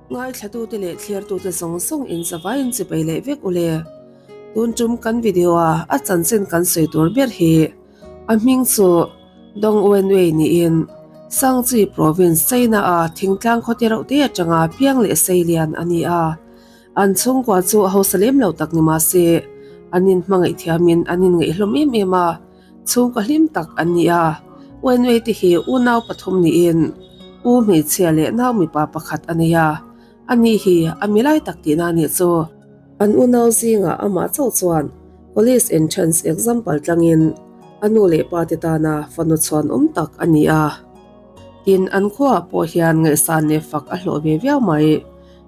Ngaithlatute leh thlirtute zawng zawng in zavaiin chipei leh vek u le. Tun tum kan video a a chanchin kan sawi tur ber hi a hming chu Dong Wenwei niin Sangchi province China a thingtlang khaw te reuh te atanga piang leh sei lian a ni a. An chhungkua chu a hausa lem lo tak ni mah se an inhmangaih thiamin an inngaihhlawm em em a. Chhungkaw hlim tak an ni a, Wenwei te hi unau pathum niin u hmeichhia leh nau mipa pakhat a nei a, ani hi a milai tak tihna a nih chu. An unau zingah amah chauh chuan Police entrance exam pal tlangin a nu leh pa te tana fanu chhuan awm tak a ni a. Tin, an khuaah pawh hian ngaihsan leh fak a hlawh ve viau mai.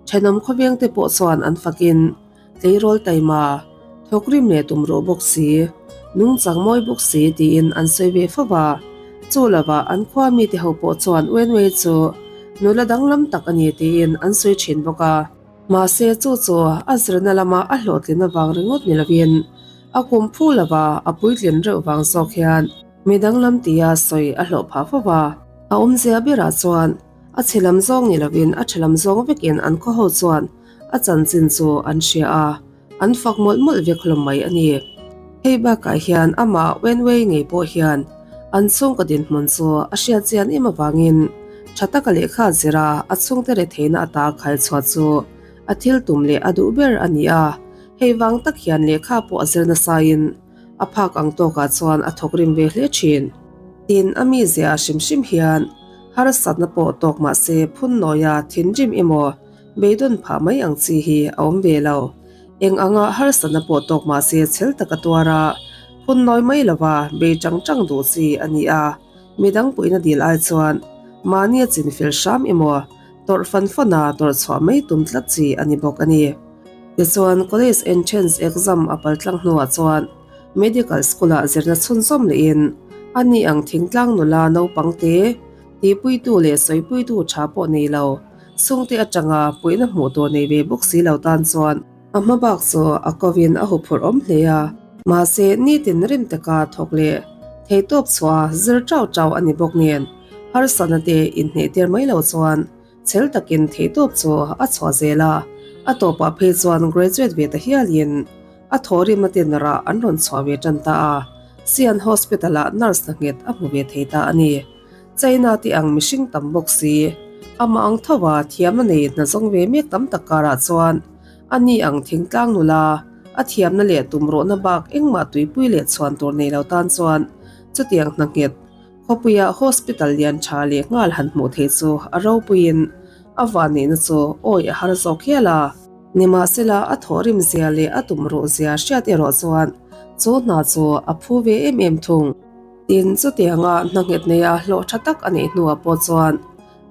Thenawm khawveng te pawh chuan an fakin Tleirawl taima, thawkrim leh tum rawh bawk si, nungchang mawi bawk si tiin an sawi ve fo va. Chu lovah an khua mite ho pawh chuan Wenwei chu nula danglam tak a ni tiin an sawi thin bawk a. Mahse chu chu a zirna lama a hlawhtlin avang ringawt ni lovin a kum phu lova a puitlin reuh vang zawk hian mi danglam tia sawi a hlawh phah fo va. A awmzia berah chuan a chhe lam zawng ni lovin a tha lam zawng vekin an khaw ho chuan A chanchin chu an hria a, an fak mawlh mawlh vek hlawm mai a ni. Hei bakah hian amah Wenwei ngei pawh hian an chhungkaw dinhmun chu a hriat chian em avangin tha taka lehkha zira a chhungte retheihna ata khal chhuah chu a thil tum leh a duh ber a ni a. Hei vang tak hian lehkha pawh a zir nasain a phak ang tawkah chuan a thawk rim ve hle thin. Tin, a mizia hrim hrim hian harsatna pawh tawk mah se phunnawia thinrim emaw Beidawn phah mai ang chi hi a awm ve lo. Eng anga harsatna pawh tawk mah se chhel tak a tuar a, phun nawi mai lova bei chang chang duh chi a ni a. Midang puihna dil ai chuan mahni a chinfel hram emaw tawrh fan fan a tawrh chhuah mai tum tlat chi a ni bawk a ni. Tichuan College Entrance Exam a paltlang hnuah chuan Medical School-ah zirna chhunzawm lehin a ni ang thingtlang nula naupang te tihpuitu leh sawipuitu tha pawh nei lo Chhungte atanga puihna hmuh tur nei ve bawk si lo tan chuan a hma bak chu a kovin a huphurh awm hle a. Mahse, nitin rim taka thawk leh theihtawp chhuah zir chau chau a ni bawk nen, harsatna te inhneh tir mai lo chuan chhel takin theihtawp chu a chhuah zel a. A tawpah phei chuan graduate ve ta hialin a thawhrimna ten rah an rawn chhuah ve tan ta a, Sian Hospital-ah nurse hna nghet a hmu ve thei ta a ni. China tih ang mihring tam bawk si. Amah ang tho a, thiamna nei hna zawng ve mek tam tak karah chuan a ni ang thingtlang nula, a thiamna leh tumruhna bak engmah tuipui leh chhuan tur nei lo tan chuan chutiang hna nghet khawpuia hospital lian tha leh nghal han hmuh theih chu a ropuiin a vanneihna chu awi a har zawk hial a. Nimahsela a thawhrim zia leh a tumruh zia hriat erawh chuan chu hna chu a phu ve em em thung. Tin, chutianga hna nghet neia hlawh tha tak a neih hnuah pawh chuan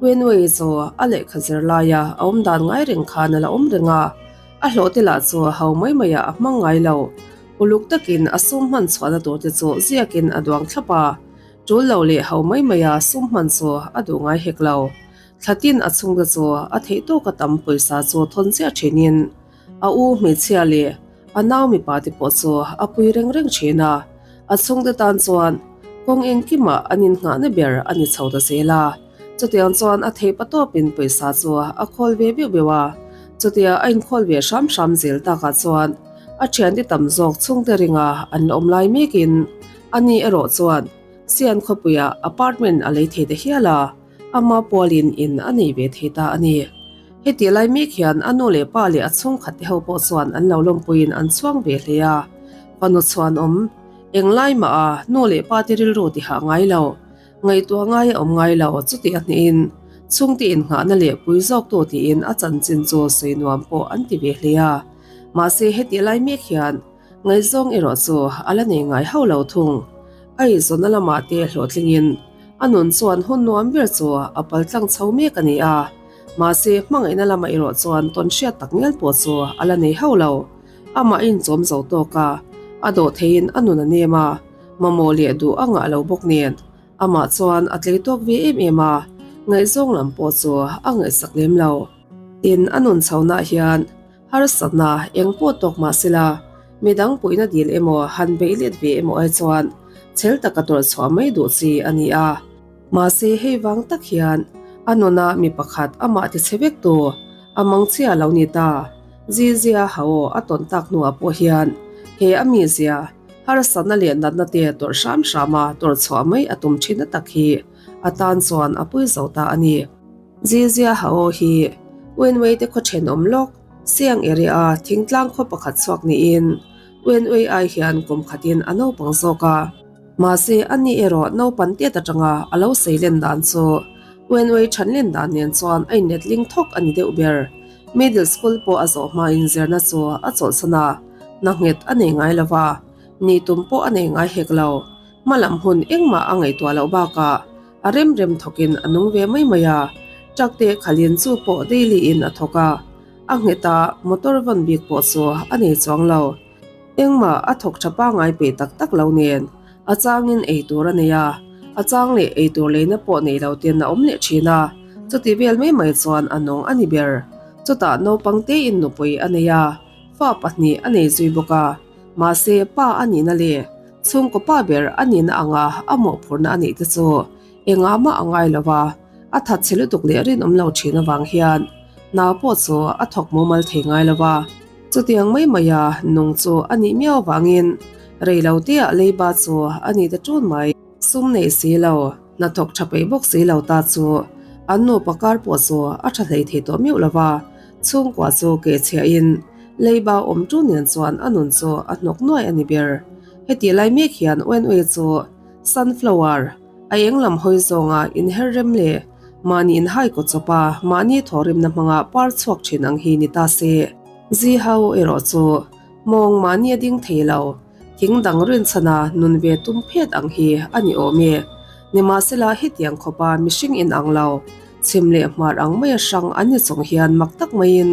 Wenwei chu a lehkha zir laia a awm dan ngai reng khan a la awm reng a, a hlawh te lah chu a ho mai maiah a hmang ngai lo. Uluk takin a sum hman chhuahna tur te chu ziakin a duang thlap a, tul lo leh ho mai maia sum hman chu a duh ngai hek lo. Thlatin a chhungte chu a theih tawka tam pawisa chu thawn chiah thinin A u hmeichhia leh a nau mipa te pawh chu a pui reng reng thin a, a chhungte tan chuan kawng engkimah an innghahna ber a ni chho ta zel a. Chutiang chuan a theih patawpin pawisa chu a khawl ve beuh beuh a, chutia a inkhawl ve hram hram zel takah chuan a thiante tam zawk chhungte ringa an la awm lai mekin ani erawh chuan Sian khawpuiah apartment a lei thei ta hial a, ama pualin in a nei ve thei ta a ni. Heti lai mek hian a nu leh pa leh a chhungkhat te ho pawh chuan an lo lawmpuiin an chhuang ve hle a, fanu chhuan awm englai mah a nu leh pa te rilru ti hah ngai lo, ngaihtuah ngai a awm ngai lo chuti a hnihin chhungte innghahna leh pui zawktu tiin a chanchin chu sawi nuam pawh an ti ve hle a. Mahse heti lai mek hian Ngaihzawng erawh chu a la nei ngai hauh lo thung. A eizawnna lamah te hlawhtlingin a nun chuan hun nuam ber chu a pal tlang chho mek a ni a. Mahse, hmangaihna lamah erawh chuan tawn hriat tak ngial pawh chu a la nei hauh lo. Amah a inchawm zo tawk a, a dawh theiin a nun a nem a, mamawh leh duh a ngah lo bawk nen amah chuan a tlei tawk ve em em a, ngaihzawng lam pawh chu a ngaihsak lem lo. Tin, a nun chhonaah hian Harsatna eng pawh tawk mah sela, midang puihna dil emaw han beih let ve emaw ai chuan chhel taka tawrh chhuah mai duh chi a ni a. Mahse hei vang tak hian a nuna mi pakhat amah ti chhe vek tu, A mangchhia lo ni ta. Zizia hau a tawn tak hnuah pawh hian he a mizia harsatna leh natna te tawrh hram hrama tawrh chhuah mai a tum thin na tak hi a tan chuan a pui zo ta a ni. Zizia hau hi Wenwei te khaw thenawm lawk Siang area a thingtlang khaw pakhat chhuak niin Wenwei ai hian kum khatin a naupang zawk a. Mahse a ni erawh naupan tet atanga a lo seilen dan chu Wenwei thanlen dan nen chuan a inletling thawk a ni deuh ber. Middle school pawh a zawh hmain zirna chu a chawlhsan a, hna nghet a nei ngai lo va, nih tum pawh a nei ngai hek lo. Hma lam hun engmah a ngaihtuah loh bakah a rem rem thawkin a nung ve mai mai a, truck te khalin chu pawh daily in a thawk a, a nghet a, motor vawn bik pawh chu a nei chuang lo. Engmah a thawk tha pangai peih tak tak lo nen, a changin ei tur a nei a, a chang leh ei tur leina pawh nei lo ten a awm leh thin a, chuti vel mai mai chuan a nung a ni ber. Chutah naupang tein nupui a nei a, fa pahnih a nei zui bawk a, mahse pa a nihna leh chhungkaw pa ber a nihna anga a mawhphurhna a neih te chu engah mah a ngai lo a, a that chhe lutuk leh rinawm lo thin avang hian hna pawh chu a thawk mumal thei ngai lo a. Chutiang mai maia nung chu a nih miau avangin rei lo teah leiba chu a ni ta ṭun mai. Sum nei si lo, hnathawk ṭha peih bawk si lo ta chu an nupa kar pawh chu a ṭha hlei thei tawh miuh lo va, chhungkua chu kehchhiahin leiba awm ṭun nen chuan a nun chu a hnawk nuai a ni ber. Hetih lai mek hian Wenwei chu sunflower, A eng lam hawi zawnga inher rem leh mahni inhai kaw chawpa mahni thawhrimna hmanga par chhuak thin ang hi ni ta se. Zihau erawh chu mawng mahni a ding thei lo, thing dang rinchhana nun ve tum phet ang hi a ni awm e. Nimahsela hetiang khawpa mihring inang lo, chhim leh hmar ang maia hrang an ni chung hian mak tak maiin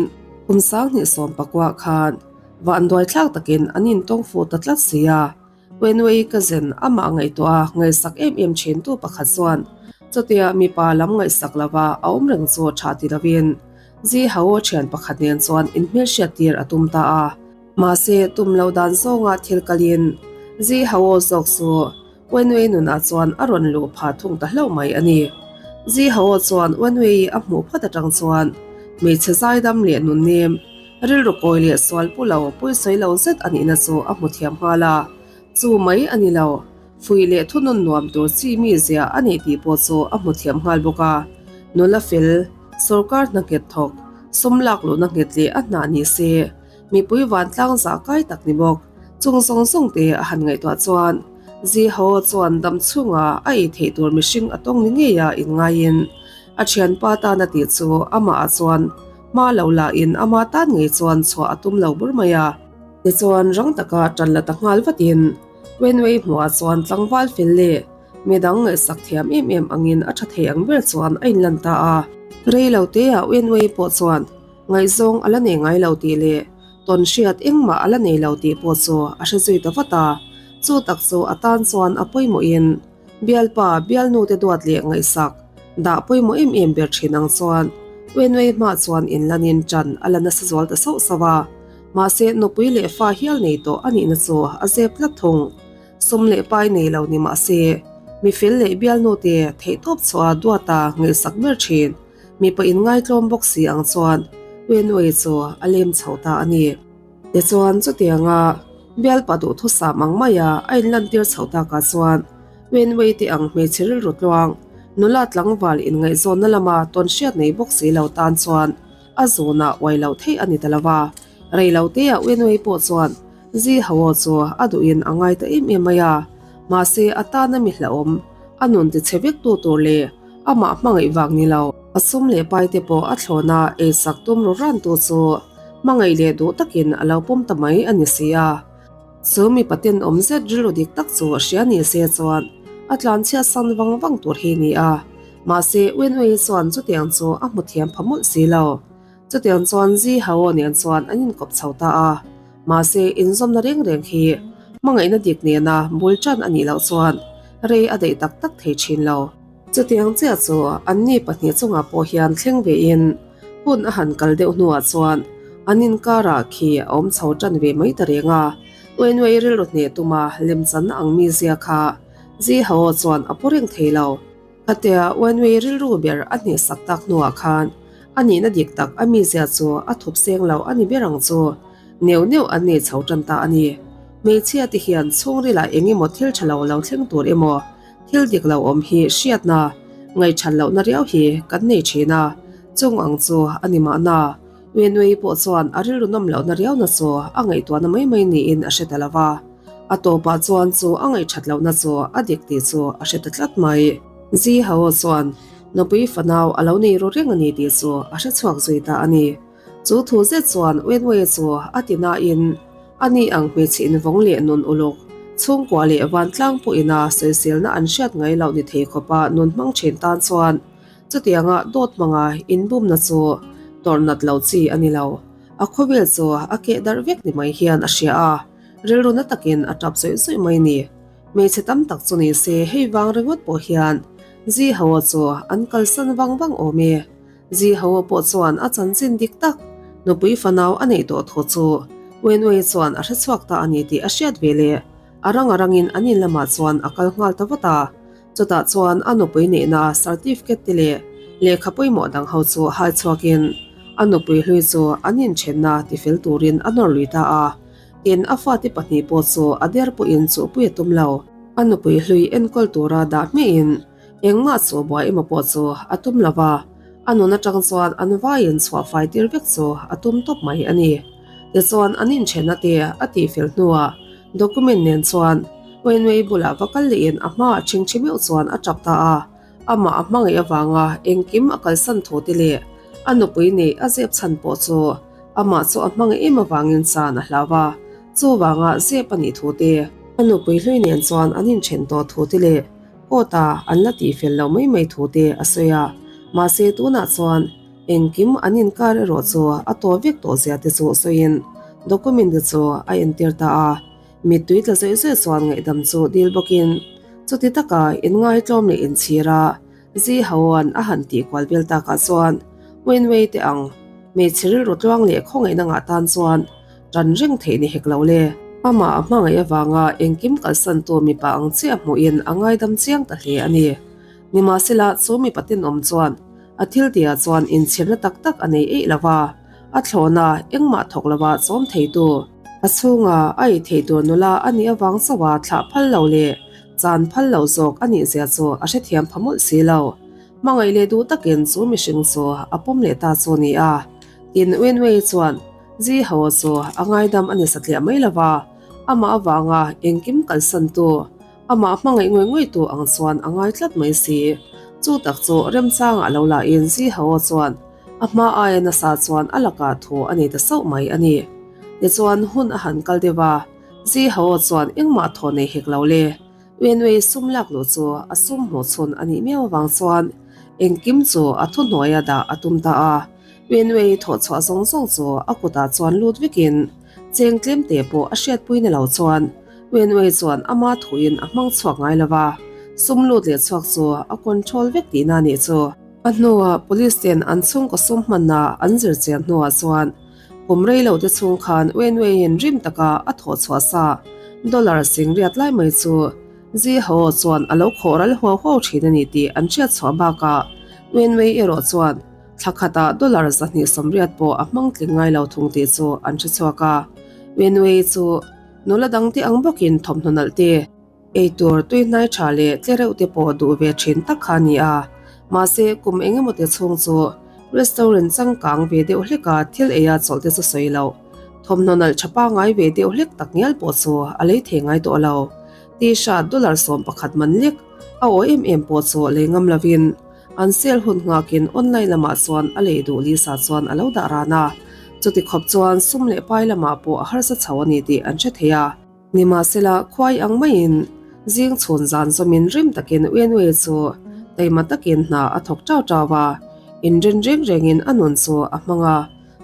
kum 2019 khan vanduai thlak takin an intawng fuh ta tlat si a. Wenwei cousin amah ngaihtuah a ngaihsak em em thin tu pakhat chuan chutia mipa lam ngaihsak lova a awm reng chu tha ti lovin Zi Hao thian pakhat nen chuan inhmelhriat tir a tum ta a. Mahse tum lo dan zawnga thil kalin Zi Hao zawk chu Wenwei nunah chuan a rawn luh phah thung ta hlauh mai a ni. Zi Hao chuan Wenwei a hmuh phawt atang chuan hmeichhe zaidam leh nunnem Rilru kawi leh sual pu lo pawisawi lo zet a nihna chu a hmu thiam nghal a, chu mai a ni lo, fuih leh thunun nuam tur chi mi zia a nih tih pawh chu a hmu thiam nghal bawk a. Nula fel, sawrkar hna nghet thawk, sum lak luhna nghet leh a hnah ni se, mipui vantlang zah kai tak ni bawk, chung zawng zawng te a han ngaihtuah chuan Ziho chuan dam chhunga a ei theih tur mihring a tawng ni ngeia inngaiin a thianpa tana tih chu amah ah chuan Hma lo lah in ama tan ngei chuan chhuah a tum lo bur mai a. Tichuan rang taka tan la ta nghal vatin Wenwei hmuhah chuan tlangval fel leh midang ngaihsak thiam em em angin a tha thei ang ber chuan a inlan ta a. Rei lo teah Wenwei pawh chuan ngaihzawng a la nei ngai lo tih leh tawn hriat engmah a la nei lo tih pawh chu a hre zui ta vat a. Chu tak chu a tan chuan a pawimawhin Bialpa, bialnu te duat leh ngaihsak, dah pawimawh em em ber thin ang chuan Wenwei hma chuan inlanin ṭan a la nasa zual ta sauh sauh a. Mahse, nupui leh fa hial nei tawh a nihna chu a zep tlat thung. Sum leh pai nei lo ni mah se, mi fel leh bialnu te theihtawp chhuah duata ngaihsak ber thin, mipa inngaitlawm bawk si ang chuan Wenwei chu a lem chho ta a ni. Tichuan, chutianga bialpa duhthusam ang maia a inlantir chhoh takah chuan Wenwei te ang hmeichhe rilru tluang, nula tlangval inngaihzawnna lama tawn hriat nei bawk si lo tan chuan a zunah uai loh theih a ni ta lo va. Rei lo teah Wenwei pawh chuan Zi Hao chu a duhin a ngai ta em em mai a. Mahse, a tana mi hlauhawm, a nun tichhe vektu tur leh amah hmangaih vang ni lo, a sum leh paite pawh a thlawna eisak tum ru rantu chu Hmangaih leh duh takin a lo pawm ta mai a ni si a. Chu mipa tenawm zet rilru dik tak chu a hria ni se chuan a tlanchhiat san vang vang tur hi ni a. Mahse, Wenwei chuan chutiang chu a hmu thiam pha mawlh si lo. Chutiang chuan Zi Hao nen chuan an inkawp chho ta a. Mahse, inzawmna reng reng hi hmangaihna dik nena bul tan a nih loh chuan rei a daih tak tak thei thin lo. Chutiang chiah chu anni pahnih chungah pawh hian thleng vein hun a han kal deuh hnuah chuan an inkarah khi a awm chho tan ve mai ta reng a. Wenwei rilru hneh tuma lemchanna ang mizia kha Zi Hao chuan a pu reng thei lo. Khatia Wenwei rilru ber a hnehsak tak hnuah khan. A nihna dik tak a mizia chu a thup seng lo a ni ber ang chu. Neuh neuh an nei chho tan ta a ni. Hmeichhia te hian chhungrilah eng emaw thil tha lo lo thleng tur emaw thil dik lo awm hi hriatna, ngaihṭhat lohna riau hi kan nei ṭhin a, chung ang chu a ni mahna. Wenwei pawh chuan a rilru nawm lohna riauna chu a ngaihtuahna mai mai niin a hre ta lo va. A tawpah chuan chu a ngaihṭhat lohna chu a dik tih chu a hre ta tlat mai. Zi Hao chuan nupui fanau a lo nei ru reng a ni tih chu a hre chhuak zui ta a ni. Chu thu zet chuan Wenwei chu a ti nain a ni ang hmeichhe invawng leh nun uluk, chhungkua leh vantlang pawhina sawiselna an hriat ngai loh ni thei khawpa nun hmang thin tan chuan Chutianga dawt hmanga inbumna chu tawrh nat lo chi a ni lo. A khawvel chu a keh darh vek ni mai hian a hria a, rilru na takin a tap zawih zawih mai ni. Hmeichhe tam tak chu ni se hei vang ringawt pawh hian Zi Hoa chu an kalsan vang vang awm e. Zi Hoa pawh chuan a chanchin dik tak nupui fanau a neih tawh thu chu Wenwei chuan a hrechhuak ta a ni tih a hriat ve leh a rang a rangin an in lamah chuan a kal nghal ta vat a. Chutah chuan a nupui neihna certificate te leh lehkha pawimawh dang ho chu hai chhuakin a nupui hlui chu an inthenna tifel turin a nawr lui ta a. Tin, a fate pahnih pawh chu a der pawhin chuhpui a tum lo. A nupui hlui enkawl tura dah hmiahin engmah chu buai emaw pawh chu a tum lo va, a nun atang chuan an vaiin chhuah fai tir vek chu a tum tawp mai a ni. Tichuan an inthenna te a tihfel hnuah document nen chuan Wenwei bulah va kal lehin a hmaah ṭhingṭhi meuh chuan a ṭap ta a, amah a hmangaih avanga engkim a kalsan thu te leh a nupui neih a zep chhan pawh chu amah chu a hmangaih em avangin chan a hlau a, chuvanga zep a nih thu te, a nupui hlui nen chuan an inthen tawh thu te leh court a an la tihfel loh mai mai thu te a sawi a, mahse tunah chuan Engkim an inkar erawh chu a tawh vek tawh zia te chu sawiin document te chu a entir ta a, mittui tla zawih zawih chuan ngaihdam chu dil bawkin chuti taka inngaitlawm leh inchhir a Zi Haoan a han tih kual vel takah chuan Wenwei te ang hmeichhe rilru tluang leh khawngaihna ngah tan chuan tan reng theih ni hek lo le. Amah a hmangaih avanga engkim kalsantu mipa ang chiah hmuhin a ngaidam chiang ta hle a ni. Nimahsela chu mipa tenawm chuan A thil tihah chuan inchhirna tak tak a nei eih lo va, a thlawhna engmah thawk lova chawm theitu, a chhunga a ei thei tur nula a nih avang chauha thlah phal lo leh chan phal lo zawk a nih zia chu a hrethiam pha mawlh si lo. Hmangaih leh duh takin chu mihring chu a pawm leh ta chu a ni a. Tin, Wenwei chuan Zi Hao chu a ngaidam a ni satliah mai lo va, amah avanga engkim kalsantu, Amah hmangaih ngawih ngawih tu ang chuan a ngai tlat mai si. Chu tak chu remchangah lo lahin Zi Hao chuan a hma aia nasa chuan a lakah thu a nei ta sauh mai a ni. Tichuan hun a han kal deuh a, Zi Hao chuan engmah thaw nei hek lo le. Wenwei sum lak luh chu a sum hmuh chhun a nih miau avang chuan engkim chu a thuhnuaia dah a tum ta a. Wenwei thawh chhuah zawng zawng chu a kutah chuan lut vekin cheng tlem te pawh a hriatpui ni lo chuan Wenwei chuan ama thuin a hmang chhuak ngai lo va, sum lut leh chhuak chu a control vek tihna nih chu. A hnuah police ten an chhungkaw sum hmanna an zir chian hnuah chuan kum rei lo te chhung khan Wenwei-in rim taka a thawh chhuah sa dollar sing riat lai mai chu Zi Hao chuan a lo khawh ral huau huau thin a ni tih an hriat chhuah bakah Wenwei erawh chuan Thla khatah dollar 280 pawh a hmang tling ngai lo thung tih chu an hre chhuak a. Wenwei chu nula dangte ang bawkin thawmhnaw nalh te, eitur tui hnai tha leh tle reuh te pawh duh ve thin tak kha a ni a. Mahse, kum eng emaw te chhung chu restaurant changkang ve deuh hleka thil eia chawlh te chu sawi loh, thawmhnaw nalh tha pangngai ve deuh hlek tak ngial pawh chu a lei thei ngai tawh lo. T-shirt dollar 11 man lek a aw em em pawh chu lei ngam lovin, An sale hun nghakin online lamah chuan a lei duh Lisa chuan a lo dah ran a, chuti khawp chuan sum leh pai lamah pawh a harsa chho a ni tih an hre thei a. Nimahsela, khuai ang maiin zing chhun zan zawmin rim takin Wenwei chu taima takin hna a thawk tau tau a, inrin reng rengin a nun chu a hmang a,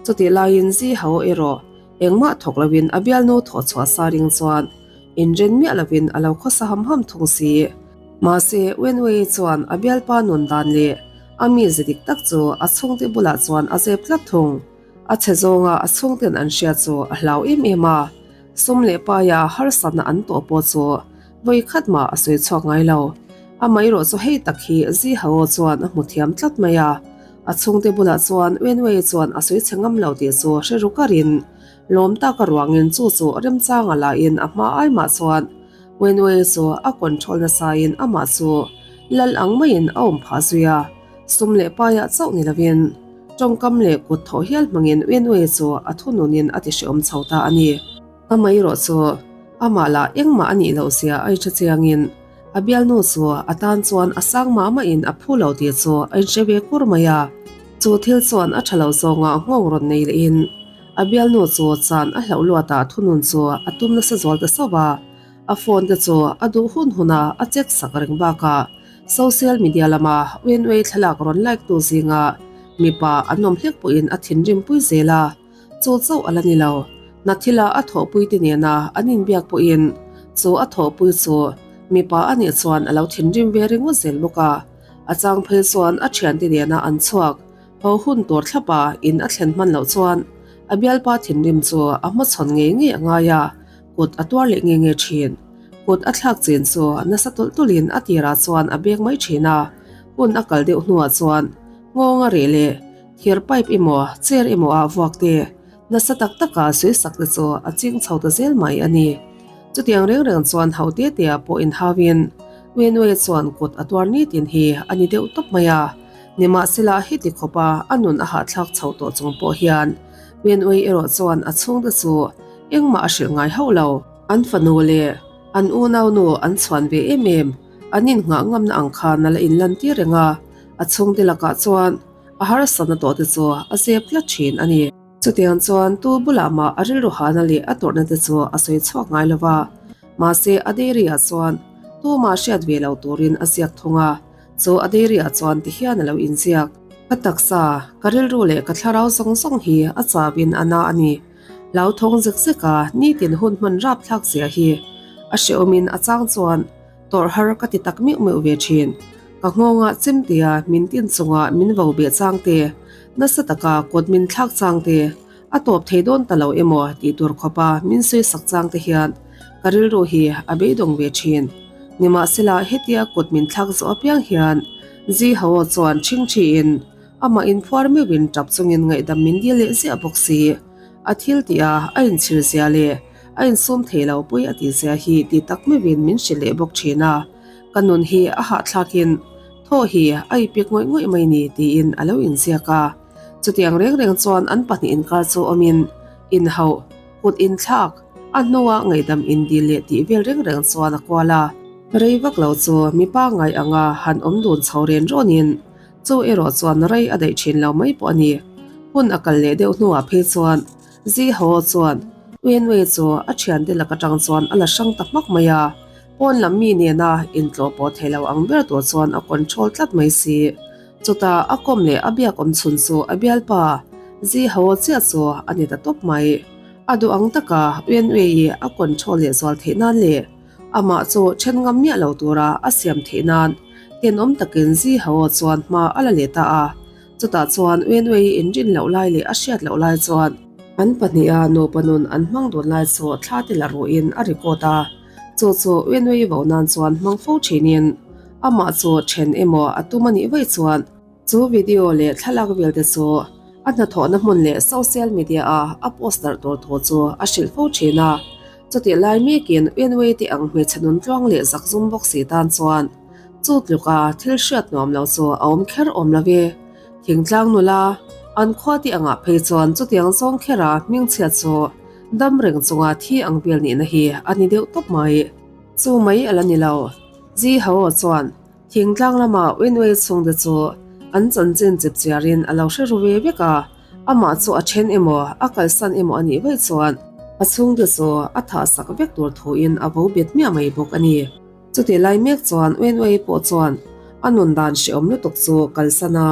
chutih laiin Zi Hao erawh engmah thawk loin a bialnu thawh chhuah sa ring chuan inrin miah loin a lo khawsa ham ham thung si. Mahse, Wenwei chuan a bialpa nun dan leh a mize dik tak chu a chhungte bulah chuan a zep tlat thung. A chhe zawnga a chhungten an hria chu a hlau em em a, sum leh paia harsatna an tawh pawh chu vawi khat mah a sawi chhuak ngai lo. Amaherawh chu hei tak hi Zi Hao chuan a hmu thiam tlat mai a. A chhungte bulah chuan Wenwei chuan a sawi chhe ngam lo tih chu hre ru karin lawm taka ruangin chu chu remchanga lahin a hma ai mah chuan Wenwei chu a control nasain amah chu lal ang maiin a awm phah zui a, sum leh paiah chauh ni lovin tawngkam leh kut thawh hial hmangin Wenwei chu a thununin a ti hrehawm chho ta a ni. Amaherawh chu amah lah engmah a nih loh zia a inhre chiangin A bialnu chu a tan chuan a sang mah mahin a phu lo tih chu a inhre ve kur mai a. Chu thil chuan a tha lo zawngah nghawng rawn nei lehin a bialnu chu chan a hlauh luatah thunun chu a tum nasa zual ta sauh a. A phone te chu a duh hun huna a check sak reng bakah social media lama Wenwei thlalak rawn like tu zinga mipa an awm hlek pawhin a thinrim pui zel a. Chu chauh a la ni lo. Hnathila a thawhpui te nena an inbiak pawhin chu a thawhpui chu mipa a nih chuan a lo thinrim ve ringawt zel bawk a. A chang phei chuan a thiante nena an chhuak ho hun tur thlapa in a thlen hman loh chuan a bialpa thinrim chu a hmachhawn ngei ngei a ngai a, kut a tuar leh nge nge thin. Kut a thlak chin chu nasa tawlh tawlhin a tirah chuan a bek mai thin a, hun a kal deuh hnuah chuan nghawng a reh leh Thir pipe emaw chair emaw ah vuak te nasa tak taka sawi sak te chu a ching chho ta zel mai a ni. Chutiang reng reng chuan ho te te ah pawh inhau in Wenwei chuan kut a tuar nitin hi a ni deuh tawp mai a. Nimahsela heti khawp a a nun a hahthlak chho tawh chung pawh hian Wenwei erawh chuan a chhungte chu engmah a hrilh ngai hauh lo. An fanu leh an unaunu an chhuan ve em em, an innghah ngamna ang khan a la inlantir reng a, a chhungte lakah chuan A harsatna tawh te chu a zep tlat thin a ni. Chutiang chuan tu bulah mah a rilru hana leh a tawrhna te chu a sawi chhuak ngai lo va, mahse a dairy ah chuan tumah hriat ve lo turin a ziak thung a, chu a dairy ah chuan tihian a lo inziak. Ka taksa, ka rilru leh ka thlarau zawng zawng hi a chauin a na a ni. Hlauthawng zek zek a nitin hun hman rapthlak zia hi a hrehawmin a chang chuan Tawrh har ka ti tak meuh meuh ve thin. Ka nghawngah chemtea min tin chunga min vo beh chang te, nasa taka kawt min thlak chang te, a tawp thei dawn ta lo emaw tih tur khawpa min sawi sak chang te hian ka rilru hi a beidawng ve thin. Nimahsela hetia kawt min thlak zawh apiang hian Zi Hao chuan ṭhingṭhiin amah inphuar meuhin ṭap chungin ngaihdam min dil leh ziah bawk si. A thil tih a a inchhir zia leh A insum thei lo pui a tih zia hi ti tak meuhin min hrilh leh bawk thin a, ka nun hi a hahthlakin thaw hi a ipik ngawih ngawih mai ni tiin a lo inziak a. Chutiang reng reng chuan an pahnih inkar chu awmin inhauh, kut inthlak, a hnua ngaihdam indil leh tih vel reng reng chuan a kual a. Rei vak lo chu mipa ngai anga han awm dun chho ren rawnin chu erawh chuan rei a daih thin lo mai pawh a ni. Hun a kal leh deuh hnuah phei chuan Zi Ho chuan Wenwei chu a thiante lak atang chuan a la hrang ta hmak mai a, pawn lam mi nena intlawh pawh thei lo ang ber tur chuan a control tlat mai si. Chutah a kawm leh a biak awm chhun chu a bialpa Zi Ho chiah chu a ni ta tawp mai. A duh ang taka Wenwei-i a control leh zual theih nan leh amah chu then ngam miah lo tura a siam theih nan tenawm takin Zi Ho chuan hma a la leh ta a. Chutah chuan Wenwei inrin loh lai leh a hriat loh lai chuan an pahniha nupa nun an hmang dun lai chu thla te la ruhin a record a. Chu chu Wenwei vo nan chuan hmang fo thinin amah chu then emaw a tum a nih vaih chuan chu video leh thlalak vel te chu a hnathawhna hmun leh social media a a post darh tur thu chu a hrilh fo thin a. Chutih lai mekin Wenwei te ang hmeichhe nun tluang leh zakzum bawk si tan chuan Chu tluka thil hriat nuam lo chu a awm kher awm lo e. Thingtlang nula, an khua tih angah phei chuan chutiang zawng khera hmingchhiat chu dam reng chunga thi ang vel nihna hi a ni deuh tawp mai. Chu mai a la ni lo. Zi Hao chuan thingtlang lama Wenwei chhungte chu an chanchin chip chiarin a lo hre ru ve vek a, amah chu a then emaw a kalsan emaw a nih vaih chuan a chhungte chu a thahsak vek tur thuin a vo bet miah mai bawk a ni. Chutih lai mek chuan Wenwei pawh chuan a nun dan hrehawm lutuk chu kalsan a,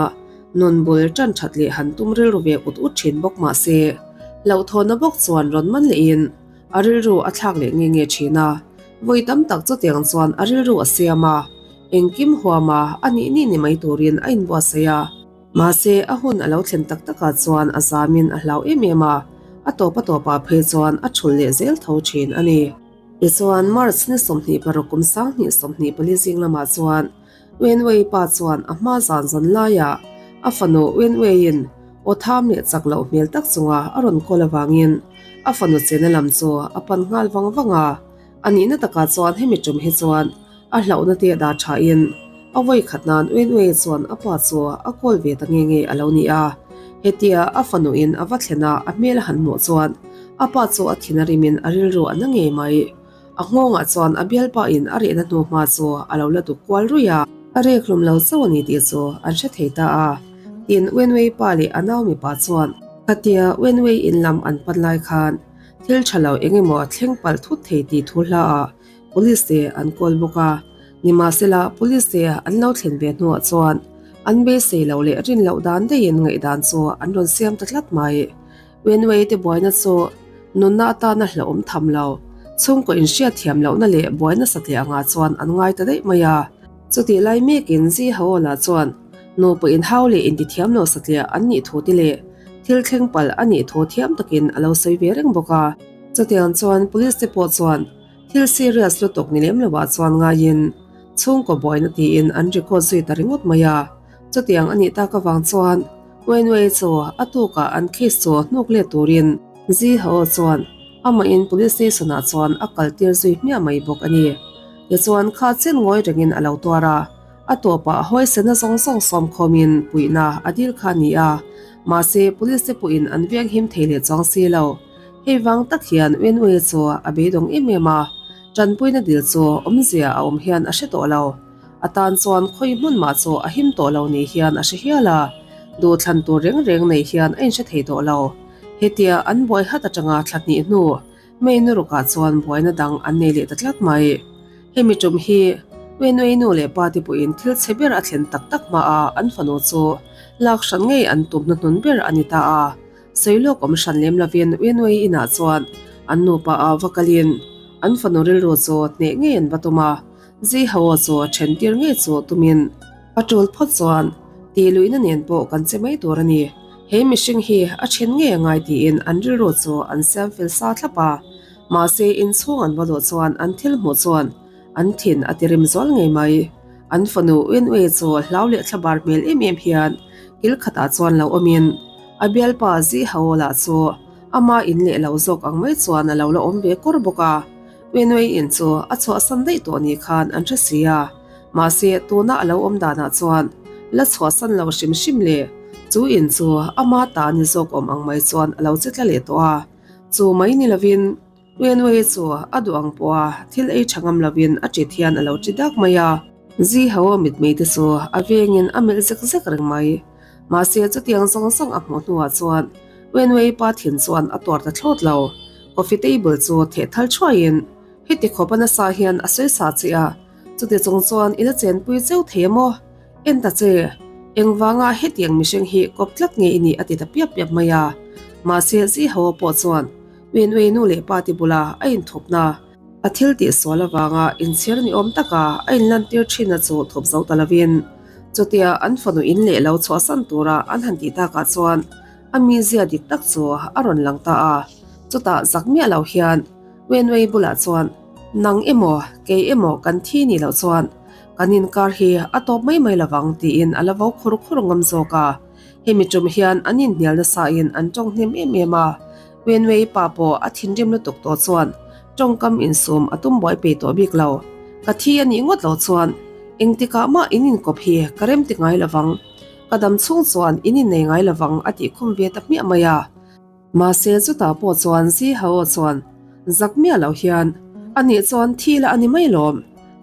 nun bul tan that leh han tum rilru ve ut ut thin bawk mah se, hlauhthawhna bawk chuan rawn man lehin a rilru a thlak leh nge nge thin a. Vawi tam tak chutiang chuan a rilru a siam a, engkim huam a, a nih nih ni mai turin a inbuatsaih a. Mahse, a hun a lo thlen tak takah chuan a zamin a hlau em em a, a tawp a tawpah phei chuan a thulh leh zel tho thin a ni. Tichuan, March ni 26 kum 2024 zing lamah chuan Wenwei pa chuan a hma zan zan laiah A fanu Wenwei-in aw tham leh chak loh hmel tak chunga a rawn call avangin a fanu chena lam chu a pan nghal vang vang a. A nihna takah chuan hemi tum hi chuan a hlauhna te dah thain a vawi khat nan Wenwei chuan a pa chu a call ve ta nge nge a lo ni a. Hetia a fanuin a va thlen a, a hmel a han hmuh chuan a pa chu a thin a rimin a rilru a na ngei mai. A nghawngah chuan a bialpa in a rehna hnu hma chu a lo la duk kual ruih a. A rek hlum lo chauh a ni tih chu an hre thei ta a. Tin, Wenwei pa leh a nau mipa chuan khatia Wenwei in lam an pan lai khan thil tha lo eng emaw thleng palh thut thei tih thu hla ah Police te an kawl bawk a. Nimahsela, Police te an lo thlen ve hnuah chuan an beisei loh leh rin loh dan daihin ngaihdan chu an rawn siam ta tlat mai. Wenwei te buaina chu nunna atana hlauhawm tham lo, chhungkaw inhriat thiam lohna leh buaina satliah angah chuan an ngai ta daih mai a. Chutih lai mekin Zi Haola chuan nupa inhau leh intithiam lo satliah an nih thu te leh thil thleng palh a nih thu thiam takin a lo sawi ve reng bawk a. Chutiang chuan Police te pawh chuan thil serious lutuk ni lem loah chuan ngaiin chhungkaw buaina tiin an record zui ta ringawt mai a. Chutiang a nih tak avang chuan Wenwei chu a tukah an case chu hnuk let turin Zi Hao chuan amahin police station ah chuan a kal tir zui hmiah mai bawk a ni. Tichuan kha chen ngawi rengin a lo tuar a, a tawpah a hawisena zawng zawng sawm khawmin puihna a dil kha a ni a, mahse police te pawhin an veng him thei leh chuang si lo. Hei vang tak hian Wenwei chu a beidawng em em a, tanpuina dil chu awmzia a awm hian a hre tawh lo. A tan chuan khawi hmun mah chu a him tawh lo ni hian a hre hial a, duhthlan tur reng reng nei hian a inhre thei tawh lo. Hetia an buai hat atanga thla hnih hnu May nurukah chuan buaina dang an nei leh ta tlat mai. Hemi tum hi Wenwei nu leh pa te pawhin thil chhe ber a thlen tak tak hma a an fanu chu lak hran ngei an tum hnuhnun ber a ni ta a. Sawi lawk awm hran lem lovin Wenwei inah chuan an nupa a va kalin an fanu rilru chu hneh ngei an va tum a. Ziho chu then tir ngei chu tumin a tul phawt chuan tih luihna nen pawh kan che mai tur a ni. He mihring hi a then ngei a ngai tiin an rilru chu an siam fel sa thlap a. Mahse inchhung an va luh chuan an thil hmuh chuan an thin a ti rim zual ngei mai. An fanu Winwei chu hlau leh thlabar hmel em em hian kil khatah chuan lo awmin a bialpa Ziho lah chu ama in leh lo zawk ang mai chuan a lo la awm ve kawr bawk a. Wenwei in chu a chhuahsan daih tawh ni khan an hre si a, mahse tuna a lo awm danah chuan la chhuahsan lo hrim hrim le, chu in chu ama ta ni zawk awm ang mai chuan a lo che tla leh tawh a, chu mai ni lovin Wenwei chu a duh ang pawha thil ei tha ngam lovin a ṭit hian a lo ṭi dak mai a. Zi ho mitmei te chu a vengin a melh zek zek reng mai, mahse chutiang zawng zawng a hmuh hnuah chuan Wenwei pa thin chuan a tuar ta thlawt lo. Coffee table chu theh thal thuaiin heti khawp a nasa hian a sawi sa che a, chuti chung chuan i la chenpui cheu thei a maw? En ta che, engvanga hetiang mihring hi kawp tlat nge i nih a ti ta piap piap mai a. Mahse Ziho pawh chuan Wenwei nu leh pa ti bula a inthupna, a thil tih sual avanga inchhir ni awm taka a inlantir thinna chu thup zo ta lovin chutia an fanu in leh lo chhuahsan tura an han tih takah chuan A mizia dik tak chu a rawn lang ta a, chutah zak miah lo hian Wenwei bulah chuan, Nang emaw, kei emaw kan thi nih loh chuan kan inkar hi a tawp mai mai lovang tiin a la vo khur khur ngam zawk a. Hemi tum hian an inhnial nasain an tawng hnem em em a, Wenwei pa pawh a thinrim lutuk tawh chuan tawngkam insum a tum buai pei tawh bik lo. Ka thi a nih ngawt loh chuan engtikah mah in inkawp hi ka rem ti ngai lovang. Ka dam chhung chuan in innei ngai lovang a tih khum ve ta hmiah mai a. Mahse chutah pawh chuan Zi Hao chuan zak miah loh hian, A nih chuan thi la a ni mai lawm,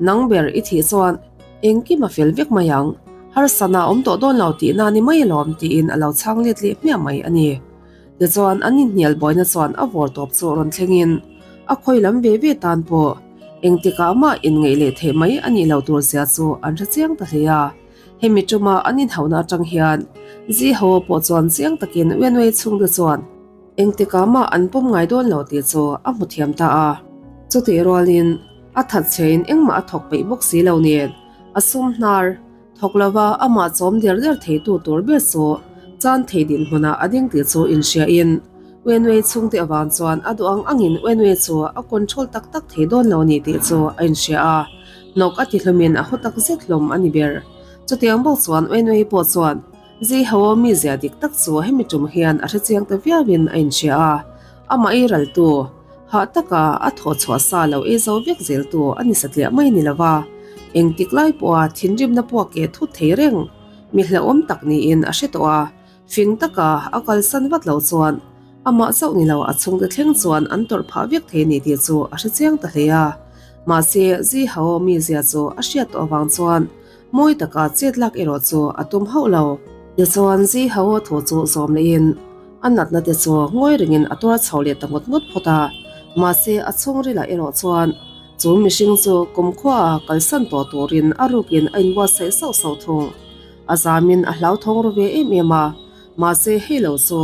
nang ber i thih chuan engkim a fel vek mai ang, harsana awm tawh dawn lo tihna a ni mai lawm tiin a lo chhang let leh hmiah mai a ni. Tichuan an inhnial buaina chuan a vawr tawp chu rawn thlengin a khawi lam ve ve tan pawh engtikah mah inngeih leh theih mai a nih loh tur zia chu an hre chiang ta hle a. Hemi tuma an inhauhna atang hian Ziho pawh chuan chiang takin Wenwei chhungte chuan engtikah mah an pawm ngai dawn lo tih chu a hmu thiam ta a. Chutih rualin a that chhein engmah a thawk peih bawk si lo nen a sum hnar thawk lova amah chawm der der theitu tur ber chu chan thei dinhmunah a ding tih chu inhriain Wenwei chhungte avang chuan a duh ang angin Wenwei chu a control tak tak thei dawn lo a ni tih chu a inhria a. Hnawk a ti hlumin a haw tak zet hlawm a ni ber. Chutiang bawk chuan Wenwei pawh chuan. Ziho mizia dik tak chu hemi tum hian a hrechiang ta viauin a inhria a, amah ei raltu, hah taka a thawh chhuah sa lo ei zo vek zeltu a ni satliah mai ni lova, engtik lai pawha thinrimna puak keh thut thei reng mi hlauhawm tak niin a hre tawh a. Fing taka a kalsan vat lo chuan amah chauh ni lo a chhungte thleng chuan an tawrh phah vek thei a ni tih chu a hre chiang ta hle a. Mahse, Zihao mizia chu a hriat tawh avang chuan mawi taka chet lak erawh chu a tum hauh lo. Tichuan, Zihao thu chu zawm lehin a natna te chu ngawi ringin a tuar chho leh ta ngawt ngawt phawt a. Mahse, a chhungrilah erawh chuan chu mihring chu kumkhuaa kalsan tawh turin a rukin a inbuatsaih sauh sauh thung. A zamin a hlauthawng ru ve em em a, mahse hei lo chu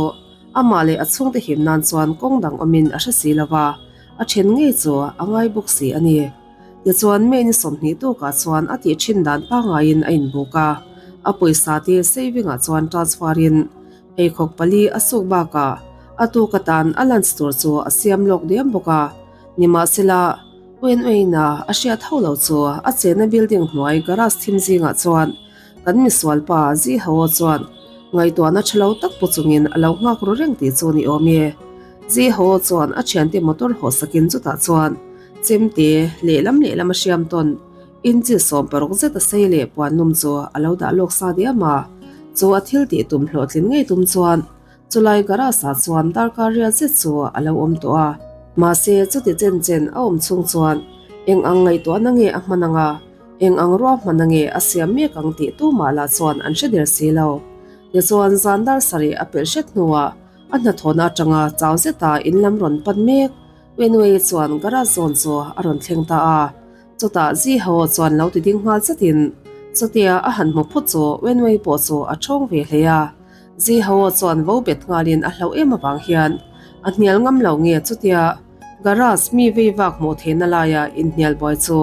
amah leh a chhungte him nan chuan kawng dang awmin a hre si lo va, a then ngei chu a ngai bawk si a ni. Tichuan May ni 20 tukah chuan a tih thin dan pangaiin a inbuk a, a pawisa te saving ah chuan transfer in pheikhawk pali a suk bakah a tuk atan a lunch tur chu a siam lawk diam bawk a, nimahsela Uenweina a hriat ho lo chu a chenna building hnuai garage thim zingah chuan Kan misual pa Ziho chuan ngaihtuahna tha lo tak pu chungin a lo nghak ru reng tih chu ni awm e. Ziho chuan a thiante motor haw sakin chutah chuan chemte lehlam lehlam a hriam tawn inchi 16 zet a sei leh puan lum chu a lo dah lawk sa diam a. Chu a thil tih tum hlawhtlin ngei tum chuan chulai garage ah chuan darkar riat zet chu a lo awm tawh a. Mahse chuti chen chen a awm chhung chuan eng ang ngaihtuahna nge a hman anga Eng ang ruahman nge a siam mek ang tih tumah lah chuan an hre der si lo. Tichuan zan dar sarih a pelh hret hnuah a hnathawhna atanga chau zeta in lam rawn pan mek Wenwei chuan garage zawn chu a rawn thleng ta a. Chutah Ziho chuan lo ti ding nghal zetin chutia a han hmu phut chu Wenwei pawh chu a thawng ve hle a. Ziho chuan vo bet nghalin a hlauh em avang hian a hnial ngam lo nge chutia garage mi vei vak hmuh theihna laia inhnial buai chu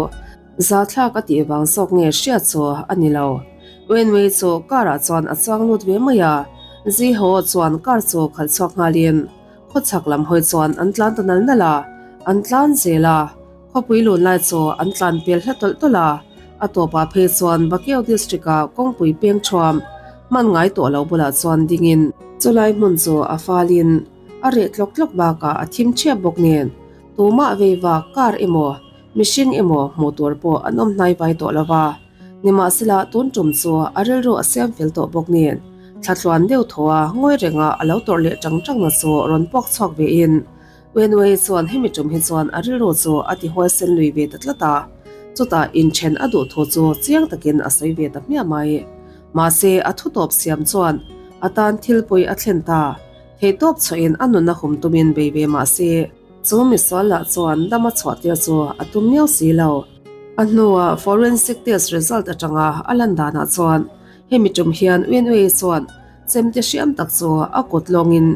Zathlak a tih vang zawk nge hriat chu a ni lo. Wenwei chu car ah chuan a chuang lut ve mai a, Ziho chuan car chu khalh chhuak nghalin khawchhak lam hawi chuan an tlan ta nal nal a, an tlan zel a, khawpui lun lai chu an tlan pel hla tawlh tawlh a, a tawpah phei chuan Bakeo district ah kawngpui peng thuam hman ngai tawh lo bulah chuan dingin chulai hmun chu a falin a reh tlawk tlawk bakah a thim thiap bawk nen tumah veiva car emaw Mihring emaw hmuh tur pawh an awm hnai vai tawh lo va, nimahsela tun tum chu a rilru a siam fel tawh bawk nen, thla tluan deuh thaw a ngawi renga a lo tawrh leh tang tangna chu rawn puak chhuak ve in Wenwei chuan hemi tum hi chuan a rilru chu a ti huaisen lui ve ta tlat a, chutah inthen a duh thu chu chiang takin a sawi ve ta hmiah mai. Mahse a thu tawp siam chuan a tan thil pawi a thlen ta, theihtawp chhuahin a nunna hum tumin bei ve mahse, Chu misual lah chuan dam a chhuah tir chu a tum miau si lo. A hnuah forensic test result atanga a lan danah chuan hemi tum hian Winwei chuan chemte hriam tak chu a kut lawngin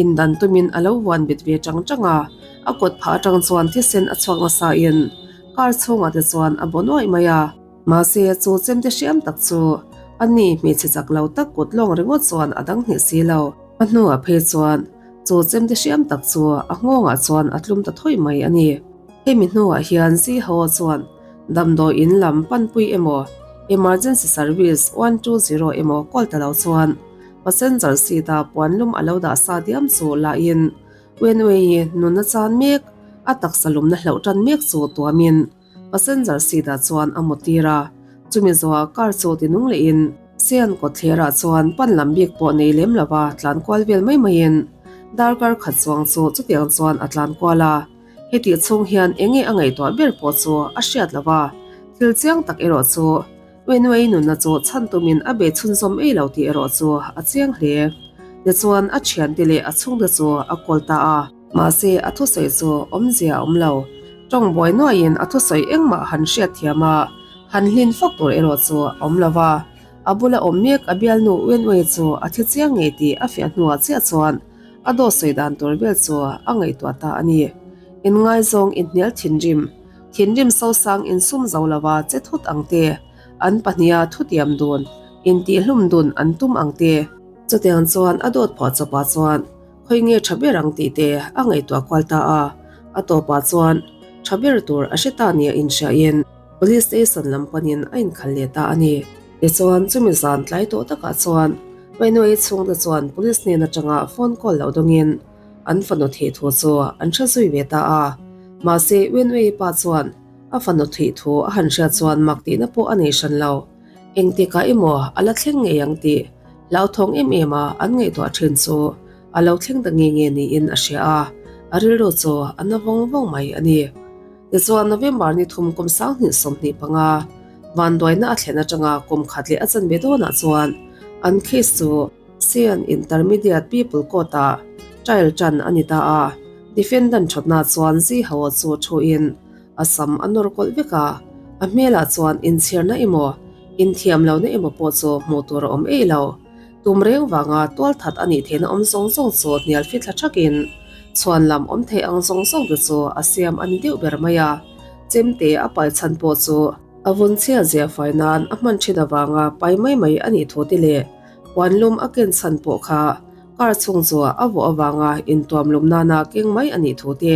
indan tumin a lo vuan bet ve tang tang a, a kut phah atang chuan thisen a chhuak nasa in car chhungah te chuan a baw nuaih mai a. Mahse chu chemte hriam tak chu a ni hmeichhe chak lo tak kut lawng ringawt chuan a dang hneh si lo. A hnuah phei chuan Chu chemte hriam tak chu a nghawngah chuan a tlum ta thawi mai a ni. Hemi hnuah hian Ziho chuan damdawi in lam panpui emaw, emergency service 120 emaw call ta lo chuan passenger seat a puan lum a lo dah sa diam chu lahin Wenwei-i nunna chan mek, a taksa lumna hlauh tan mek chu tuamin Passenger seat ah chuan a mu tir a, chumi zawhah car chu ti nung lehin Sian kawtthler ah chuan pan lam bik pawh nei lem lova tlan kual vel mai maiin darkar khat chuang chu chutiang chuan a tlan kual a, hetih chhung hian enge a ngaihtuah ber pawh chu a hriat lova, thil chiang tak erawh chu Wenwei nunna chu chhan tumin a be chhunzawm ei lo tih erawh chu a chiang hle. Tichuan a thiante leh a chhungte chu a call ta a. Mahse a thusawi chu awmzia a awm lo. Tawng buai nuaiin a thusawi engmah han hriat thiam a, han hlin fak tur erawh chu a awm lo va. A bula awm mek a bialnu Wenwei chu a thi chiang ngei tih a fiah hnuah chiah chuan a dawt sawi dan tur vel chu a ngaihtuah ta a ni. Inngaizawng inhnial thinrim, thinrim sosang insum zo lova che thut ang te, an pahniha thutiam dun, intihhlum dun an tum ang te. Chutiang chuan a dawt phuah chawpah chuan Khawi nge tha ber ang tih te a ngaihtuah kual ta a, a tawpah chuan tha ber tur a hre ta nia inhriain Police Station lam panin a inkhal leh ta a ni. Tichuan chumi zan tlai tawh takah chuan. Wenwei chhungte chuan police hnen atanga phone call lo dawngin an fanu thih thu chu an hre zui ve ta a. Mahse Wenwei pa chuan a fanu thih thu a han hriat chuan mak tihna pawh a nei hran lo. Engtikah emaw a la thleng ngei ang tih hlauthawng em em a an ngaihtuah thin chu a lo thleng ta nge nge niin a hria a, a rilru chu a na vawng vawng mai a ni. Tichuan November ni thum kum 2025 vanduaina a thlen atanga kum khat leh a chanve dawnah chuan an case chu Sian Intermediate People Court-ah trial tan a ni ta a, defendant thatna chuan Ziho chu thuin a sam a nawr kawlh vek a, a hmelah chuan inchhirna emaw inthiam lohna emaw pawh chu hmuh tur a awm eih lo. Tum reng vanga tualthat a nih theihna awm zawng zawng chu hnial fithla thakin chhuan lam awm thei ang zawng zawng te chu a siam a ni deuh ber mai a, chemte a pai chhan pawh chu a vun chhia zia fai nan a hman thin avanga pai mai mai a nih thu te leh puan lum a ken chhan pawh kha kar chhung chu a vawh avanga intuam lum nana keng mai a nih thu te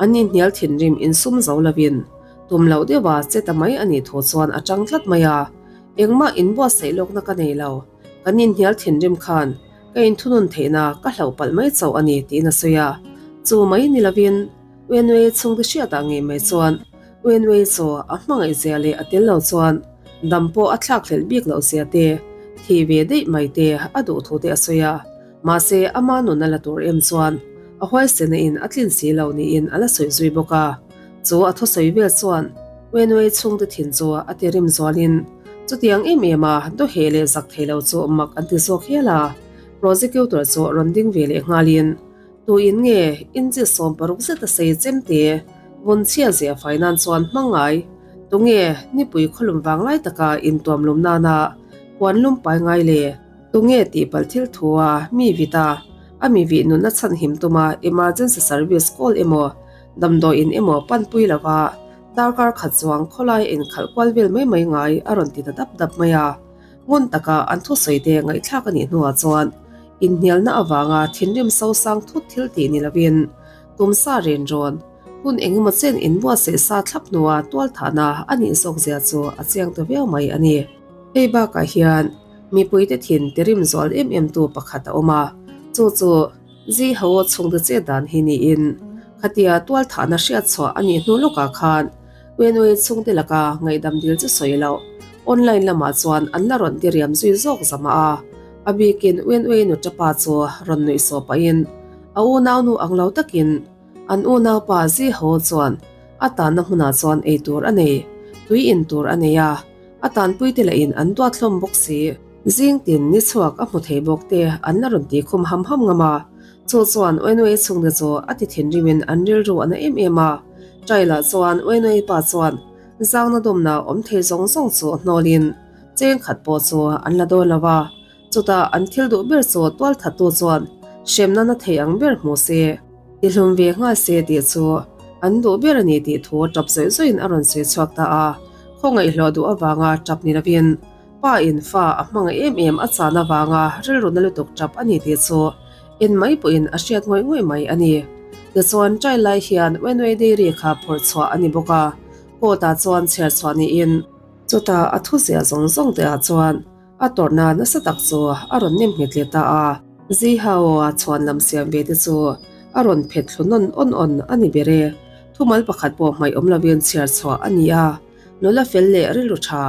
an inhnial thinrim insum zo lovin tum loh deuha che ta mai a nih thu chuan a tang tlat mai a. Engmah inbuatsaih lawkna ka nei lo, kan inhnial thinrim khan ka inthunun theihna ka hlauh palh mai chauh a ni tiin a sawi a. Chu mai ni lovin Wenwei chhungte hriatah ngei mai chuan Wenwei chu a hmangaih zia leh a tel lo chuan dam pawh a thlak hlelh bik loh zia te, thi ve daih mai te a duh thu te a sawi a. Mahse ama nun a la tur em chuan a huaisena in a tlin si lo niin a la sawi zui bawk a. Chu a thusawi vel chuan Wenwei chhungte thin chu a ti rim zualin chutiang em em a dawheh leh zak thei lo chu mak an ti zawk hial a. Prosecutor chu rawn ding ve leh nghalin tuin nge inchi 16 zet a sei chemte vun chhia zia fai nan chuan hmang ngai? Tunge nipui khawlum vang lai taka intuam lum nana puan lum pai ngai le? Tunge tih palh thil thu a mi vit a, a mi vih nunna chhan him tuma emergency service call emaw damdawiin emaw panpui lova darkar khat chuang khawlai a inkhalh kual vel mai mai ngai a rawn ti ta dap dap mai a. Ngun taka an thusawi te ngaihthlak a nih hnuah chuan inhnialna avanga thinrim sosang thut thil tih ni lovin tumsa ren rawn hun engemaw chen inbuatsaih sa thlap hnua tualthahna a nih zawk zia chu a chiang ta viau mai a ni. Hei bakah hian mipuite thin tirim zual em em tu pakhat a awm a, chu chu Ziho chhungte chet dan hi niin khatia tualthahna hriat chhuah a nih hnu lawkah khan Wenwei chhungte laka ngaihdam dil chu sawi loh online lamah chuan an la rawn diriam zui zawk zam a, a bikin Wenwei nu tapa chu rawn nuih sawh pahin a unaunu ang lo takin An unaupa Ziho chuan a tanna hmunah chuan ei tur a nei, tui in tur a nei a, a tanpuite lahin an duat hlawm bawk si. Zing tin ni chhuak a hmu thei bawk te an la rawn ti khum ham ham ngam a, chu chuan Wenwei chhungte chu a ti thinrimin an rilru a na em em a. Ṭailah chuan Wenwei pa chuan zangna dawmna awm thei zawng zawng chu hnawlin cheng khat pawh chu an la dawn lo a, Chutah an thil duh ber chu tualthattu chuan hremna na thei ang ber hmu se, tihlum ve nghal se tih chu an duh ber a ni tih thu tap zawih zawihin a rawn sawi chhuak ta a. Khawngaihhlawh duh avanga tap ni lovin pa in fa a hmangaih em em a chan avanga rilru na lutuk tap a ni tih chu en mai pawhin a hriat ngawih ngawih mai a ni. Tichuan ṭai lai hian Wenwei Dairy kha phawrh chhuah a ni bawk a, court-ah chuan chhiar chhuah niin chutah a thuziah zawng zawng te ah chuan A tawrhna nasa tak chu a rawn nem nghet leh ta a. Zihao-a chhuan lam siam ve te chu a rawn phet thlu nawn awn awn a ni ber e. Thumal pakhat pawh hmaih awm lovin chhiar chhuah a ni a. Nula fel leh rilru tha,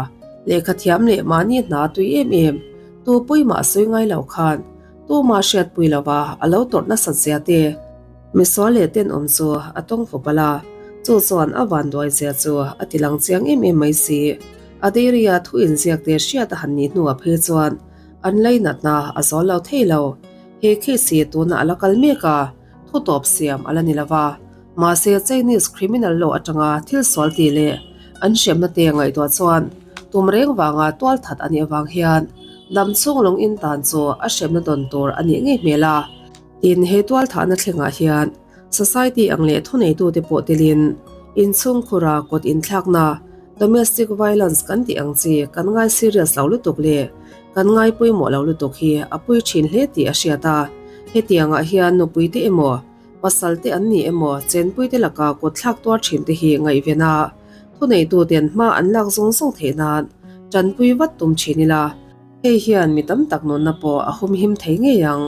lehkha thiam leh mahni hna tui em em, tu pawimah sawi ngai lo khan tuma hriatpui lova a lo tawrh nasat zia te, misual leh tenawm chu a tawng fawp alh a, chu chuan a vanduai zia chu a ti lang chiang em em mai si. A dairy-a thu inziak te hriat a han nih hnuah phei chuan an lainatna a zawl lo thei lo. He case hi tunah a la kal mek a, thu tawp siam a la ni lo va. Mahse, Chinese criminal law atanga thil sual tih leh an hremna te ngaihtuah chuan tum reng vanga tual that a nih avang hian dam chhung lawng in tan chu a hremna dawn tur a nih ngei hmel a. Tin, he tual thahna thlengah hian Society ang leh thuneitute pawh telin inchhungkhura kawt inthlakna, domestic violence kan tih ang chi kan ngai serious lo lutuk leh kan ngai pawimawh lo lutuk hi a pui thin hle tih a hriat a. Hetiangah hian nupuite emaw, pasalte an ni emaw chenpuite laka kawt thlak tuar thin te hi ngaihven a, thuneituten hma an lak zawng zawng theih nan tanpui vat tum thin ila. Hei hian mi tam tak nunna pawh a humhim thei ngei ang.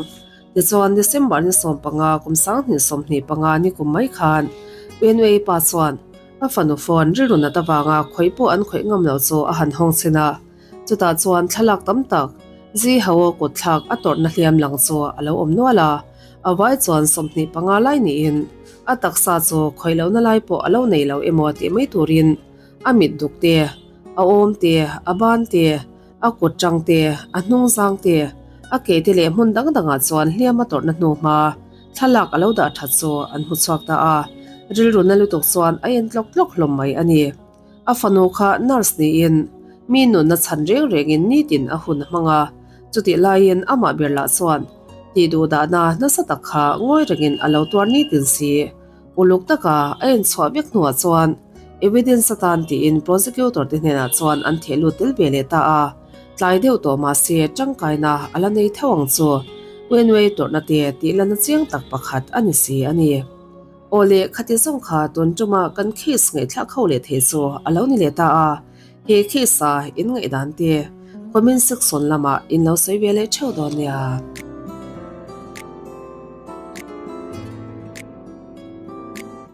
Tichuan, December ni 15 kum 2025 ni kum mai khan Wenwei pa chuan a fanu phone rilru nat avanga khawih pawh an khawih ngam lo chu a han hawng chhin a. Chutah chuan thlalak tam tak Zi Hao kutthlak a tawrhna hliam lang chu a lo awm nual a, a vai chuan 25 lai niin a taksa chu khawih lohna lai pawh a lo nei lo emaw tih mai turin a mit duk te, a awm te, a ban te, a kut tang te, a hnung zang te, a ke te leh hmun dang dangah chuan hliam a tawrhna hnu hma thlalak a lo dah that chu an hmu chhuak ta a, rilru na lutuk chuan a en tlawk tlawk hlawm mai a ni. A fanu kha nurse niin mi nunna chhan reng rengin nitin a hun a hmang a, chutih laiin amah ber lah chuan tih duh dahna nasa tak kha ngawi rengin a lo tuar nitin si. Uluk taka a inchhuah vek hnuah chuan evidence atan tiin prosecutor te hnenah chuan an theh lut tel ve leh ta a, tlai deuh tawh mahse tangkaina a la nei theuh ang chu. Wenwei tawrhna te tih lana chiang tak pakhat a ni si a ni. Aw le, khati zawng kha tun tuma kan case ngaihthlak ho leh thei chu a lo ni leh ta a, he case a in ngaihdan te comment section lamah in lo sawi ve leh theuh dawn nia.